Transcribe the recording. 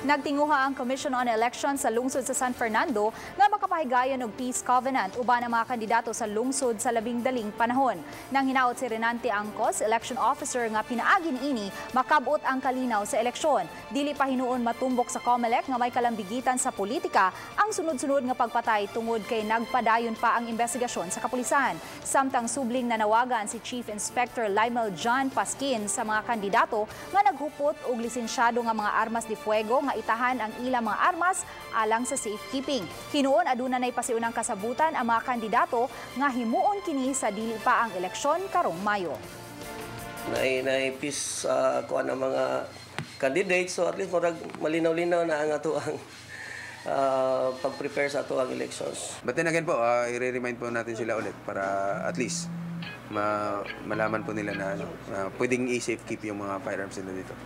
Nagtinguha ang Commission on Elections sa lungsod sa San Fernando nga makapahigayon og peace covenant uban ang mga kandidato sa lungsod sa labing daling panahon. Nang hinaot si Renante Angkos, election officer, nga pinaagi niini makabot ang kalinaw sa eleksyon. Dili pa hinuon matumbok sa COMELEC nga may kalambigitan sa politika ang sunod-sunod nga pagpatay tungod kay nagpadayon pa ang investigasyon sa kapulisan. Samtang subling nanawagan si Chief Inspector Lymel John Pasquin sa mga kandidato nga naghupot og lisensyado nga mga armas de fuego nga itahan ang ilang mga armas alang sa safekeeping. Hinuon aduna nay pasiunang kasabutan ang mga kandidato nga himuon kini sa dili pa ang eleksyon karong Mayo. Naay peace kuan ang mga candidates, so at least murag malinaw-linaw na ang ato ang pag-prepare sa ato ang elections. But then again po, i-remind po natin sila ulit para at least malaman po nila na, ano, na pwedeng i-safe keep yung mga firearms nila dito.